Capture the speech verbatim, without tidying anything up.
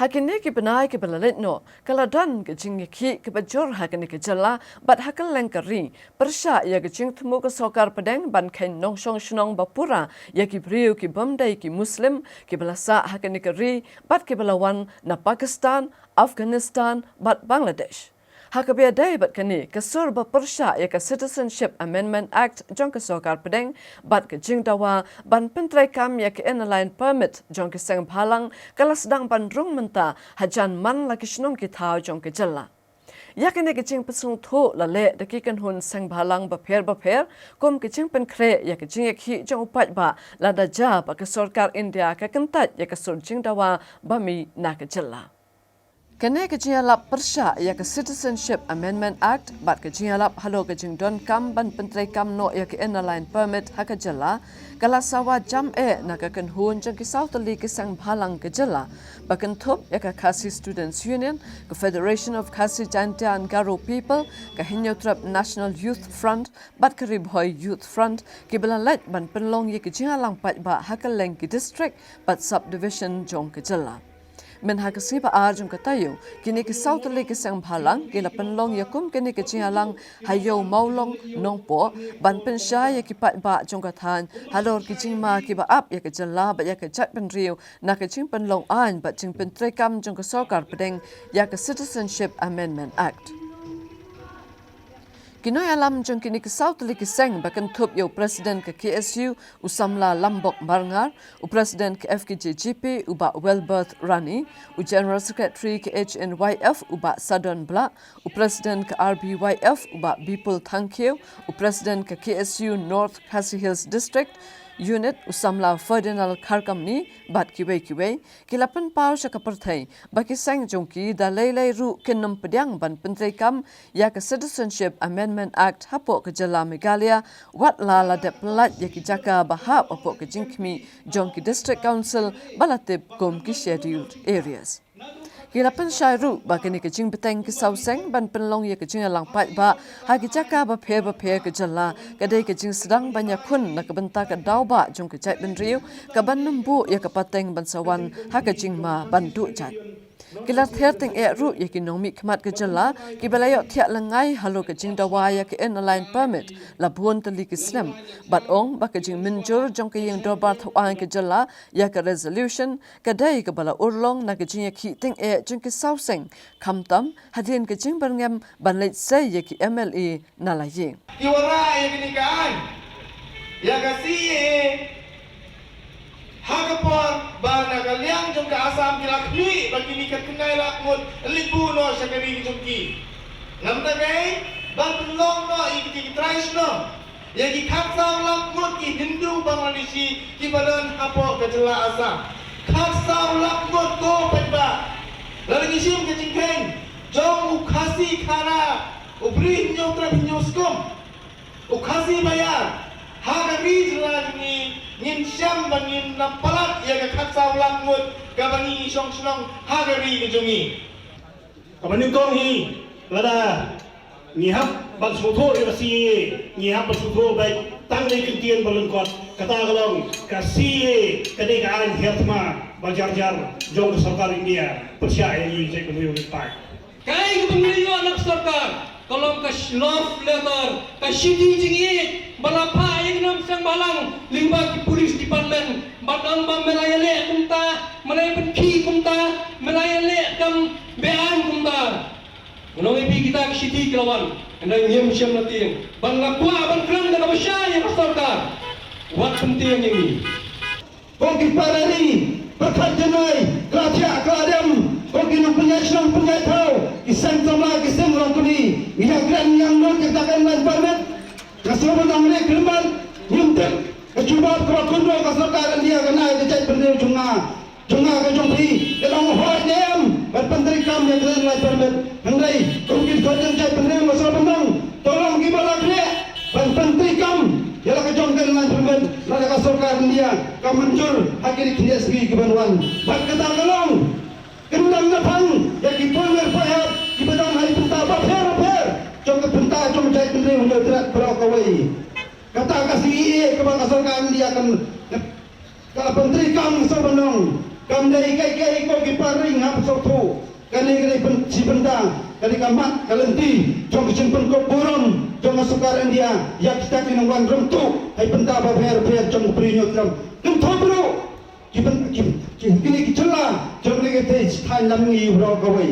Ha kine ki bnai kiba la leit noh, ka la don ka jingïakhih kaba jur ha kane ka jylla bad ha kylleng ka ri pyrshah ïa ka jingthmu ka sorkar pdeng ban kheiñ nongshong shnong ba pura ïa ki briew ki bym dei ki Muslim kiba la sah ha kane ka ri bad kiba la wan na Pakistan, Afghanistan bad Bangladesh. Ha kaba ïadei bad kane, ka sur ba pyrshah ïa ka Citizenship Amendment Act jong ka sorkar pdeng bad ka jingdawa ban pyntreikam ïa ka Inner Line Permit jong ki seng bhalang ka la sdang ban rung mynta hajan man la ki shnong ki thaw jong ka jylla. Ïa kane ka jingpynsngewthuh la leh da ki kynhun seng bhalang bapher bapher kum ka jingpynkhreh ïa ka jingïakhih jong u paidbah lada jia ba ka sorkar India ka kyntait ïa ka sur jingdawa ba mih na ka jylla. Kane ka jingïalap pyrshah ïa ka Citizenship Amendment Act bad ka jingïalap halor ka jingdonkam ban pyntreikam noh ïa ka Inner Line Permit ha ka jylla ka la sawa jam eh na ka kynhun jong ki saw tylli ki seng bhalang ka jylla, ba kynthup ïa ka Khasi Students Union, ka Federation of Khasi Jaintia and Garo People, ka Hynñiewtrep National Youth Front bad ka Ri Bhoi Youth Front, kiba la leit ban pynlong ïa ka jingïalang paidbah ha kylleng ki district bad subdivision jong ka jylla. Mynha ka sngi ba ar jong ka taïew, kine ki saw tylli ki seng bhalang ki la pynlong ïa kum kine ki jingïalang ha Ïew Mawlong, Nongpoh, ban pynshai ïa ki paidbah jong ka thaiñ halor ki jingma kiba ap ïa ka jylla bad ïa ka jaitbynriew na ka jingpynlong aiñ bad jingpyntreikam jong ka sorkar pdeng ïa ka Citizenship Amendment Act. Ki nongïalam jong kine ki saw tylli ki seng ba kynthup ïa u President ka K S U, u samla Lambok Marngar, u President ka F K J G P, u Bah Welbert Rani, u General Secretary ka H N Y F, u Bah Sadon Blah, u President ka R B Y F, u Bah Bipul Thangkhiew, u President ka K S U North Khasi Hills District Unit, u samla Ferdinand Kharkamni, bad kiwei kiwei, ki la pynpaw sha ka pyrthei ba ki seng jong ki da lei lei ruh kin ym pdiang ban pyntreikam ïa ka Citizenship Amendment Act hapoh ka jylla Meghalaya, wat la la dep pyllait ïa ki jaka ba hap hapoh ka jingkhmih jong ki District Council ba la tip kum ki Scheduled Areas. Ki la pynshai ruh ba kane ka jingbteng ki saw seng ban pynlong ïa ka jingïalang paidbah ha ki jaka bapher bapher ka jylla ka dei ka jingsdang ban ïakhun na ka bynta ka daw bah jong ka jaitbynriew, kaban ym buh ïa ka pateng ban sa wan ha ka jingma ban duh jait. Ki la ther tyngeh ruh ïa ki nongmihkhmat ka jylla kiba la ïohthiah lyngngai halor ka jingdawa ïa ka Inner Line Permit la bun tylli ki snem, bad ong ba ka jingmynjur jong ka ïing dorbar thawaiñ ka jylla ïa ka resolution ka dei kaba la urlong na ka jingïakhih tyngeh jong ki saw seng, khamtam hadien ka jingbyrngem ban leit sei ïa ki M L A na la ïing. Ki wanrah ïa kane ka aiñ, ïa ka C A A, ha ka por ba na ka liang jong ka Assam ki la khmih ba kine ka khyndai lak ngut yn leit buh noh sha ka ri ka jong ki. Namar kaei? Ban pynlong noh ïa ki, ki trai shnong, ïa ki khatsaw lak ngut ki Hindu Bangladeshi kiba don hapoh ka jylla Assam. Khatsaw lak ngut ko paidbah. Lada ngi shim ka jingkheiñ jong u Khasi Khara, u Bri Hynñiewtrep Hynñiewskum, u Khasi Baïar, ha ka ri jylla jong ngi, ngin shem ba ngin ym palat ïa ka khatsaw lak ngut kaba ngi shong shnong ha ka ri ka jong ngi. Kaba nyngkong hi, lada ngi hap ban sngewthuh ïa ka C A A, ngi hap ban sngewthuh beit tang da ki kyntien ba lyngkot. Kata ka long ka C A A ka dei ka aiñ her thma ba jar jar jong ka sorkar India pyrshah ïa ngi jaitbynriew. Kaei kaba ngi ïoh na ka sorkar ka long ka sh-, love letter, ka shithi jingïeit ba la phah ïa ki nongshong bhalang lyngba ki police department, bad ong ba me la ïaleh kumta, me la ïapynkhih kumta, me la ïaleh kam beaiñ kumta. Ngan ong ïa phi, kita ki shithi ki la wan, hynrei ngim shym la tieng. Bad nga kwah ban kren da kaba shai ïa ka sorkar, wat pyntieng ïa ngi. Ko ki para ri, pyrkhat janai, kla thiah kla dem, ko ki nongpynïaid shnong pynïaid thaw, ki seng samla ki seng longkmie, ngi ïa kren ngi ïa lut ïa kata ka Inner Line Permit. Nga sngewbha ban ong ri kyrmen, ngim tip ka jubab kaba kynnoh ka sorkar India ka na ïa ka jaitbynriew jong nga, jong nga ka jong phi. Ka long hooid ne em ban pyntreikam ïa ka Inner Line Permit? Hynrei kum ki dkhot jong jaitbynriew, nga sngewbha ban ong, to long kiba la khleh ban pyntreikam ïa la ka jong ka Inner Line Permit lada ka sorkar India ka mynjur ha kine ki khyndiat sngi kiban wan. Bad kata ka long, kyndang naphang ïa ki pawngleh pahep kiba don ha ki bynta bapher bapher jong ka bynta jong jaitbynriew Hynñiewtrep baroh kawei. Kata ka C A A kaba ka sorkar India kan, ka la pyntreikam, sngewbha ban ong, kam dei kaei kaei, ko ki para ri, nga hap shu Kane ka dei pyn- shi bynta, ka dei ka mat ka lynti jong ka jingpynkup burom jong ka sorkar India ïa kita ki nongwan rem tuh ha ki bynta bapher bapher jong ka Bri Hynñiewtrep. Kynthup ruh ki byn- ki- ki- kine ki jylla jong kane ka thaiñ Lamngi baroh kawei.